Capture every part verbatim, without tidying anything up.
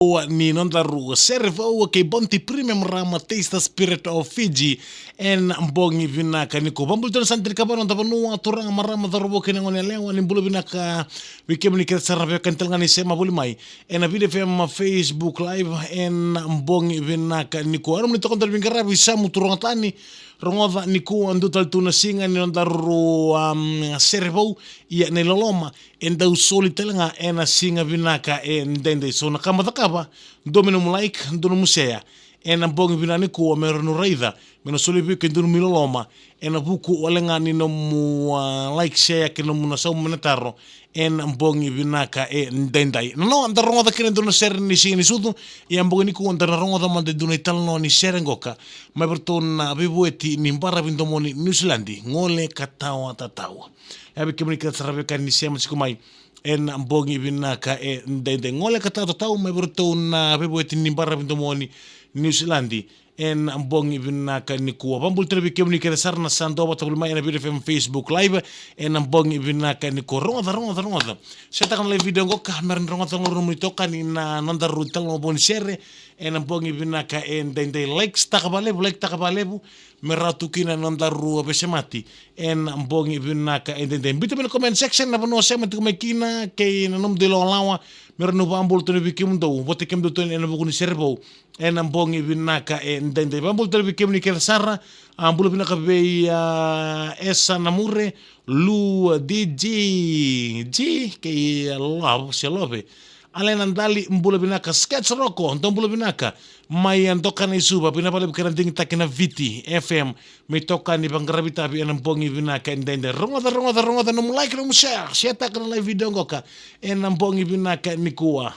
Ua ni nodaru sere vou kei Bounty Premium Rum, Taste the Spirit of Fiji. Ena bogi vinaka nikua, vabula tale na sa dina ka vaka na noda vanua, turaga, marama, cauravou kei na gone yalewa, ni bula vinaka vei kemuni kece sara na veiwekani tale ga ni sema voli mai ena Viti F M Facebook Live. Ena bogi vinaka nikua, au nomuni toka daru veiqaravi, Samu Turaga Tani. Rogoca nikua, dua tale tu na siga ni nodaru, um, sere vou, ia na iloloma e dau soli tale ga ena siga vinaka edaidai. So na ka mo cakava, dua me nomu like, dua nomu share ena bogi vinaka nikua, me rawa ni raica, me na soli vei iko e dua nomu iloloma ena vuku wale ga ni nomu, ah, like, share kei na nomu na sauma mai na taro ena bogi vinaka edaidai. Na noda rogoca kina e dua na sere ni siga ni sucu, ia bogi nikua da na rogoca mada e dua na italanoa ni sere qoka mai vei iratou na veivueti ni baravi domoni Niusiladi, Gole ka Tawa Tatau. Ia vei kemuni kece sara na veiwekani ni sema tiko mai ena bogi vinaka edaidai, Gole ka Tawa Tatau, mai vei iratou na veivueti ni baravi domoni Niusiladi ena bogi vinaka nikua. Vabula tale vei kemuni kece sara na sa dua vata voli mai ena Viti F M Facebook Live ena bogi vinaka nikua. Rogoca, rogoca, rogoca, share taka na live video qoka me rawa ni rogoca na nomuni itokani na nodaru italanoa vou ni sere ena bogi vinaka edaidai. Like taka vakalevu, like taka vakalevu, me rawa tu kina na nodaru veisemati ena bogi vinaka edaidai. Biuta mai na comment section na vanua o sema tiko mai kina kei na nomudou ilawalawa, me rawa ni vakabula tu vei kemudou, vata kei kemudou tu ena vuku ni sere vou ena bogi vinaka edaidai. Vabula tale vei kemuni kece sara, ah, bula vinaka vei, ah, Esa Namure, Lu, ah, D J G kei, ah, Love, se Love. Alena Dali, bula vinaka. Sketch Roko, dou bula vinaka mai, ah, Doka na i Suva, vinaka vakalevu kei na digitaki na Viti F M, me itokani vaqaravi tavi ena bogi vinaka edaidai. Rogoca, rogoca, rogoca, nomu like, nomu share, share taka na live video qoka ena bogi vinaka nikua.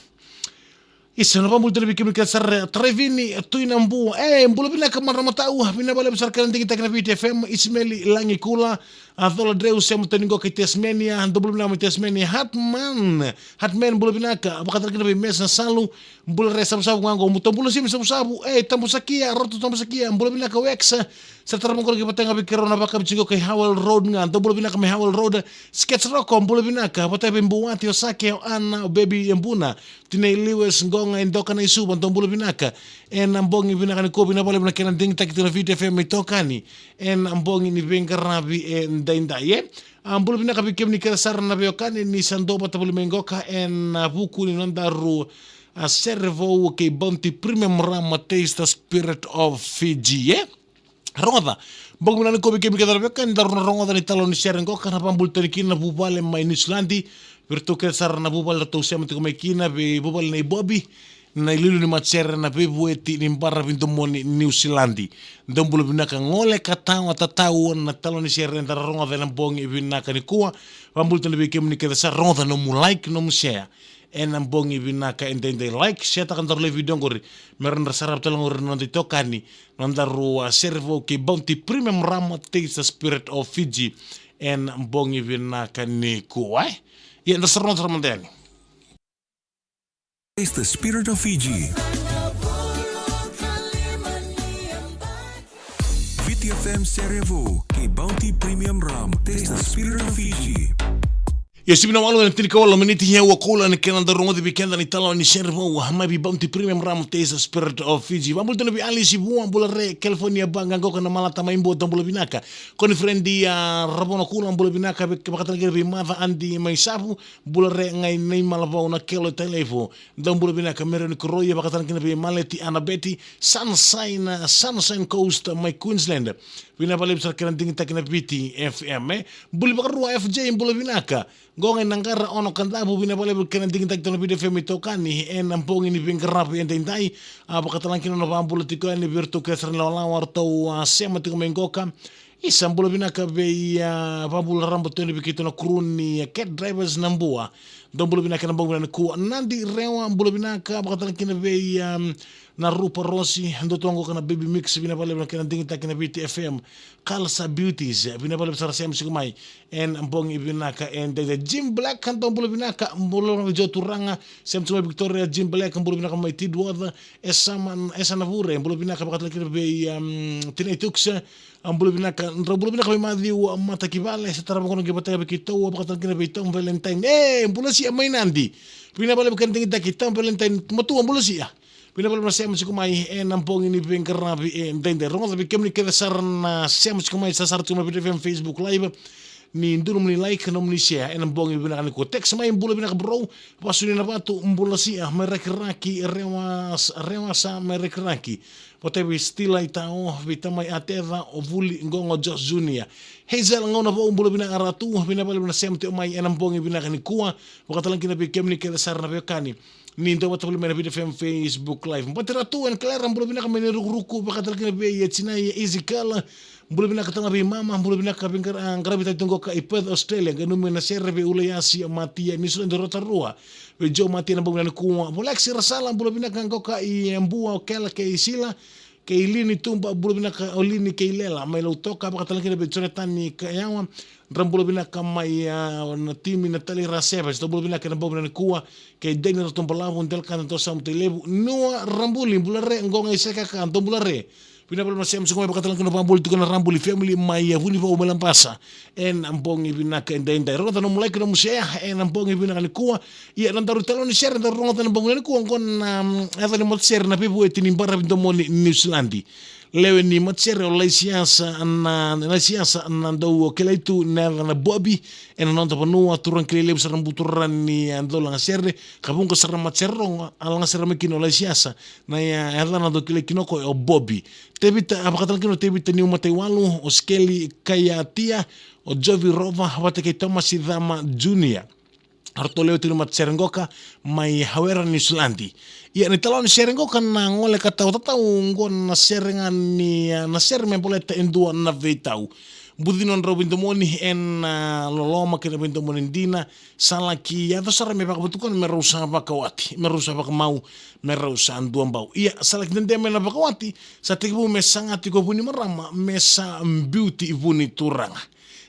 Isa, na vabula tale vei kemuni kece sara, Taraivini Tuinabua. E, bula vinaka Marama Tau, vinaka vakalevu sara kei na digitaki na Viti F M, Isimeli Lagikula, a Cola Dreu, sema tani qoka i Tasmania, dou bula vinaka mai Tasmania. Hatman, Hatman, bula vinaka, vakatara kina vei Mesa Salu, bula re Savusavu ga qo, Mutabula Simi Savusavu, e, Tabusakia, Roto Tabusakia, bula vinaka Wex, sa tara vaqo ki vata ga vei keirau na vakaviti qo kei Howell Road ga, dou bula vinaka mai Howell Road. Sketch Roko, bula vinaka, vata vei Buati, o Sake, o Ana, o Baby, e Buna, Tinei Lewis, qo ga e Doka na i Suva, dou bula vinaka ena bogi vinaka nikua, vinaka vakalevu na kena digitaki tu na Viti F M me itokani ena bogi ni veiqaravi edaidai, e. A, bula vinaka vei kemuni kece sara na veiwekani ni sa dua vata voli mai qoka ena vuku ni nodaru, a, sere vou kei Bounty Premium Rum, Taste the Spirit of Fiji, e. Rogoca, bogi vinaka nikua vei kemuni kece sara na veiwekani, daru na rogoca na italanoa ni sere qoka, na vakabula tani kina na vuvale mai Niusiladi, vei iratou kece sara na vuvale ratou sema tiko mai kina, vei vuvale nei Bobi, na iliuliu ni matasere na veivueti ni baravi domoni Niusiladi. Dou bula vinaka, Gole ka Tawa Tatau na italanoa ni sere eda rogoca ena bogi vinaka nikua. Vakabula tani vei kemuni kece sara, rogoca, nomu like, nomu share ena bogi vinaka edaidai. Like, share taka na nodaru live video qori, me rawa ni ra sarava tale qori na noda itokani, nodaru, a, sere vou kei Bounty Premium Rum, Taste the Spirit of Fiji ena bogi vinaka nikua, e. Ia da sa rogoca sara mada yani. Taste the Spirit of Fiji. Viti F M sere vou kei Bounty Premium Rum, Taste the Spirit of Fiji. Ia, sivi na walu ena tinikawalu na miniti, ia au a Koula ni kena daru rogoci vei keda na italanoa ni sere vou mai vei Bounty Premium Rum, Taste the Spirit of Fiji. Vakabula tani vei Alice Vua, bula re California, ba ga qoka na Malata mai Bua, dou bula vinaka. Koni Fredi, a, Ravona Kula, bula vinaka, vei, vakatara kina vei Maca Adi mai Savu, bula re ga i Naimalavau na Kelo i Tailevu, dou bula vinaka, Meroni Koroi, vakatara kina vei Maleti Anabeti, Sunshine, Sunshine Coast mai Queensland. Vinaka vakalevu sara kei na digitaki na Viti F M, e. Buli Vakarua F J, bula vinaka. Qo ga i Naqara, Ono Kadavu, vinaka vakalevu kei na digitaki tu na Viti F M me itokani ena bogi ni veiqaravi edaidai. A, vakatara kina na vakabula tiko yani vei iratou kece sara na ilawalawa ratou, a, sema tiko mai qoka. Isa, bula vinaka vei, a, vakabula raraba tu yani vei keitou na crew ni, a, Cat Drivers na Bua. Dou bula vinaka ena bogi vinaka nikua. Nadi Rewa, bula vinaka, vakatara kina vei, a, na Rupa Rosi, dou tu qo kei na Baby Mix, vinaka vakalevu na kena digitaki na Viti F M. Kalsa Beauties, vinaka vakalevu sara sema tiko mai ena bogi vinaka edaidai. Jim Black, dou bula vinaka, bula vinaka vei Joe Turaga, sema tiko mai Victoria, Jim Black, bula vinaka mai Tidworth, Esa Man, Esa Navure, bula vinaka, vakatara kina vei, um, Tinei Tuks, a, bula vinaka, drau bula vinaka vei Matthew Matakivale, sa tara vaqo qo vata vei keitou, vakatara kina vei Tom Valentine. E, bula e mai Nadi. Vinaka vakalevu kena digitaki, Tama Valentine Matua, bula sia. Vinaka vakalevu na sema tiko mai ena bogi ni veiqaravi edaidai. Rogoca vei kemuni kece sara na sema tiko mai, sa sara tiko mai Viti F M Facebook Live. Ni dua nomuni like, nomuni share ena bogi vinaka nikua. Text mai, bula vinaka bro. Vasu ni na vatu, bula sia, mai Rakiraki, Rewa, Rewasa, mai Rakiraki. Vata vei Stila Itao, vei tamai Ateca, o Vuli, Qoqo, Josh Junior. Hazel Gaunavou, bula vinaka Ratu, vinaka vakalevu na sema tiko mai ena bogi vinaka nikua. Vakatalega kina vei kemuni kece sara na veiwekani. Ni dau vata voli mai na Viti F M Facebook Live. Bati Ratu and Clara, bula vinaka mai na rukuruku, vakatalega kina vei Etinai, Easy Girl, bula vinaka tale ga vei Mama, bula vinaka vei qara-, a, qaravi tale tu qoka i Perth, Australia, qai nanumi na sere vei Ulaiasi, Matia, Niu Siladi, Rotorua, vei Joe Matia na bogi nikua. Volexi Rasala, bula vinaka qoka i, e, Bua, o Kela kei Sila, kei Lini Tuba, bula vinaka o Lini kei Lela, mai Lautoka, vakatalega kina vei Jonatani Kayawa, dra bula vinaka mai, a, na timi na Talei ra Sevens, dra bula vinaka na bogi nikua, kei Deni Ratu Balavu, Delkana Dosamu Tailevu, Nua Rabuli, bula re, Qoqa i Sekaka, dra bula re. Vinaka vakalevu na sema tiko mai, vakatalega kina vakabula tiko na Rabuli family mai, a, Vunivau mai Labasa. Ena bogi vinaka edaidai. Rogoca nomu like, nomu share ena bogi vinaka nikua. Ia na daru italanoa ni sere daru rogoca ena bogi nikua, qo na, mm, yaca ni matasere na veivueti ni baravi domoni Niu Siladi. Lewe ni matasere o Laisiasa na, Laisiasa na dau kilai tu na yaca na Bobi, ena noda vanua, turaga kilai levu sara na buturara ni, a, dau lagasere, ka vuqa sara na matasere rogo a lagasere mai kina o Laisiasa. Na ya, yacana dau kilai kina o koya o Bobi. Tevita, a, vakatalega kina o Tevita Niumataiwalu, o Sikeli Kaiatia, o Jovi Rova, vata kei Tomasi Cama Junior. Eratou lewe tiko ni matasere qoka mai Hawera, Niu Siladi. Ia ni talanoa ni sere qoka na gole ka tau tatau, qo na sere ga ni, a, na sere me baleta e dua na veitau. Buci nodrau veidomoni ena, a, loloma kei na veidomoni dina, sa laki yaco sara me vakavatukana me rau sa vakawati, me rau sa vakamau, me rau sa duabau. Ia, sa laki dede mai na vakawati, sa tekivu me saga tiko vu ni marama, me sa biuti vu ni turaga.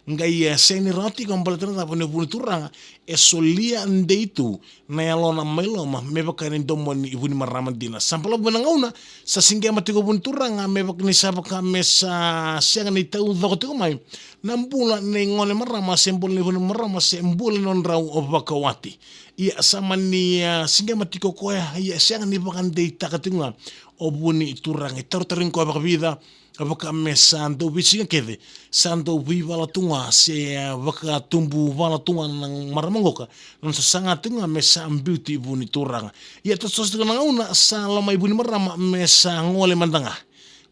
Qai, e, sega ni rawa tiko baleta na cava, ni vu ni turaga e solia dei tu na yalona mai loma, me vaka ni domoni vu ni marama dina. Sa balavu mai na gauna, sa siqema tiko vu ni turaga, me vaka ni sa vaka me sa sega ni taucoko tiko mai na bula nei gone marama, se bula nei vu ni marama, se bula nei nodrau vakawati. Ia sa mani, a, siqema tiko o koya, ia sega ni vakadeitaka tiko ga o vu ni turaga. E tarotarogi koya vakavica, vaka me sa dau veisiga kece, sa dau veivala tu ga, se, a, vakatubu vala tu ga na marama qoka, nona sasaga tu ga me sa biuti vu ni turaga. Ia tosotoso tiko na gauna, sa lomai vu ni marama me sa gole mada ga,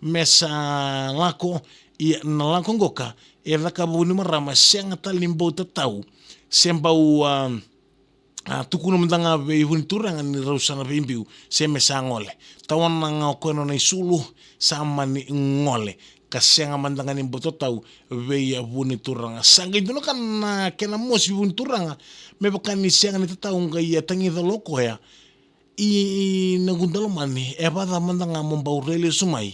me sa lako. Ia na lako qoka e cakava vu ni marama, sega tale ni bau tatau, se bau, a, a, tukuna mada ga vei vu ni turaga ni rau sa na veibiu, se me sa gole. Tawana ga o koya nona isulu, sa mani gole, ka sega mada ga ni bau tatau vei vu ni turaga. Sa qai dua na ka na kena mosi vu ni turaga, me vaka ni sega ni tatau, qai a tagica lo koya. I, i noqu daulomani, e vacava mada ga mo bau rai lesu mai,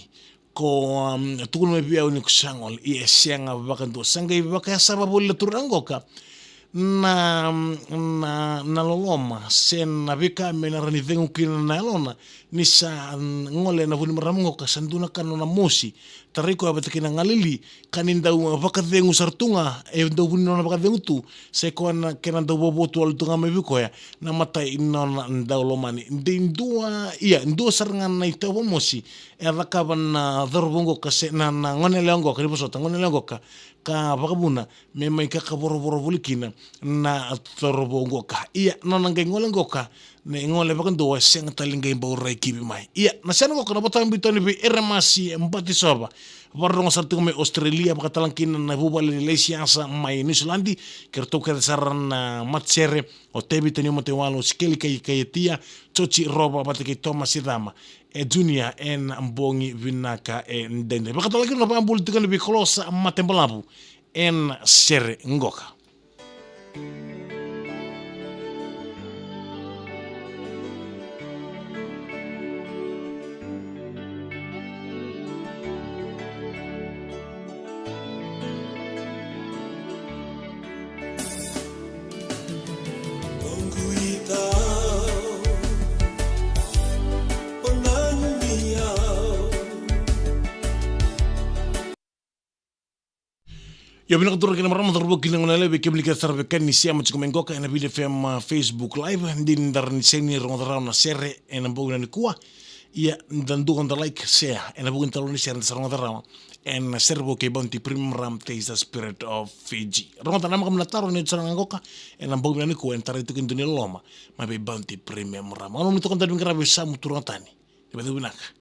ko, um, tukuna mai vei au ni ko sa gole? Ia e sega vakadua. Sa qai vakayasava voli na turaga qoka na, na, na loloma, se na veika me na rawa ni cegu kina na yalona, ni sa, mm, gole na vu ni marama qoka. Sa dua na ka nona mosi. Tarai koya vata kei na galili, ka ni dau, a, vakacegu sara tu ga, e dau vu ni nona vakacegu tu, sa i koya na kena dau vovo tu wale tu ga mai vei koya na matai ni nona daulomani. De dua, ia, dua sara ga na itavi mosi e cakava na cauravou qoka, se na, na gone yalewa qoka, ni vosota, gone yalewa qoka, ka vakavuna me mai kakavorovoro voli kina na cauravou qoka. Ia, nona qai gole qoka, na gole vakadua, e sega tale ni qai bau rai kivi mai. Ia, na sere qoka na vakatabibi toni vei Eremasi Batisova, vakarorogo sara tiko mai Australia, vakatalega kina na vuvale ni Laisiasa mai Niusiladi, kei ratou kece sara na matasere, o Tevita Niumataiwalu, o Sikeli Kai, Kaietia, Joji Rova vata kei Tomasi Cama, e, Junior, ena bogi vinaka edaidai. Vakatalega kina na vakabula tiko ni vei Kolosa Matebalavu ena sere qoka. Io, vinaka turaga kei na marama, cauravou kei na goneyalewa, vei kemuni kece sara vei kemuni ni sema tiko mai qoka ena Viti F M, a, Facebook Live, dina ni da rawa ni seni rogoca rawa na sere ena bogi nikua. Ia, da dua da like, share ena bogi ni taro ni sere da sa rogoca rawa ena sere vou kei Bounty Premium Rum, Taste the Spirit of Fiji. Rogoca, namaka mai na taro ni sere ga qoka ena bogi nikua, ena tarai tiko e dua ni loloma mai vei Bounty Premium Rum. Au nanuma ni toka, da veiqaravi, sa mutu rogoca tani. Ni veivinaka.